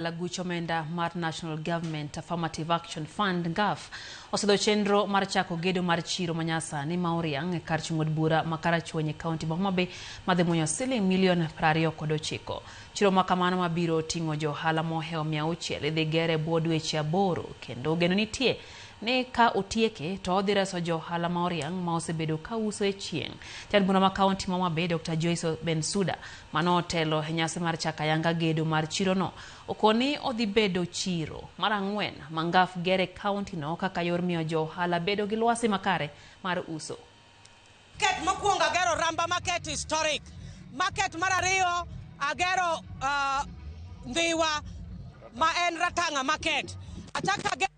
Aguch omenda mar National Government Affirmative Action Fund (NGAAF) osidho chenro mar chako gedo mar chiro manyasani ma Oriang' e kar chung' od bura ma Karachuonyo e kaunti ma Homa Bay madhi muonyo siling milion 29. Chiro ma kamano mabiro ting'o jo ohala mohewo 600 idhi ger e bwo dweche 8 kendo geno nitie ni ka otieke to odhi reso jo ohala ma Oriang' ma osebedo ka uso e chieng'. Jaod bura ma kaunti ma Homa Bay Dr. Joyce Bensuda mano otelo e nyasi mar chako ayanga gedo mar chirono okoni odhi bedo chiro mar ang'wen ma NGAAF gere kaunti no kaka yor miyo jo ohala bedo gi lwasi makare mar uso. Market mokwongo agero Ramba Market historic. Market mar ariyo agero Ndhiwa ma en Ratanga Market. Achako agero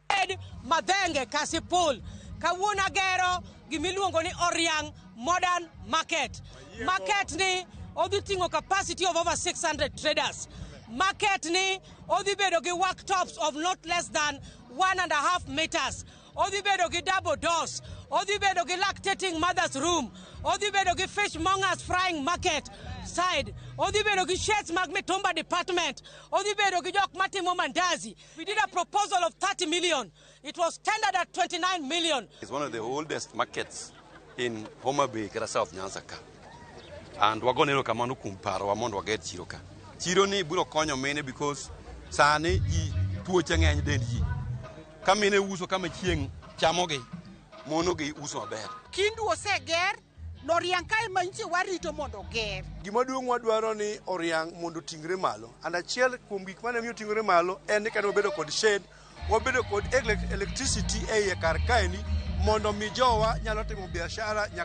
market Madhenge Kasipul. Kawuono agero gimiluongo ni Oriang Modern Market. Market ni odhi ting'o capacity of over 600 traders. Market ni odhi bedo gi worktops of not less than 1.5 meters. Odhi bedo gi double doors. Odhi bedo gi lactating mother's room. Odhi bedo gi fishmongers frying market side. Odhi bedo gi sheds mag mitumba department. Odhi bedo gi jok matimo mandazi. We did a proposal of 30 million. It was tendered at 29 million. It's one of the oldest markets in Homa Bay kata South Nyanza ka. And wagone erokamano kuom parowa mondo wager chiro ka. Chiro ni biro konyo mine because sani ji tuoche ng'eny dend ji. Ka mine uso kama chieng' chamogi, mono gi uso maber. Kindu oseger, Noriang kae ma nyiche warito mondo oger. Gima duong' wadwaro ni Oriang' mondo oting're malo. And achiel kuom gik mane miyo oting'ore malo en ni kane wabedo kod shed, wabedo kod electricity e iye kar kaeni mondo mi jowa nyalo timo biashara nyaka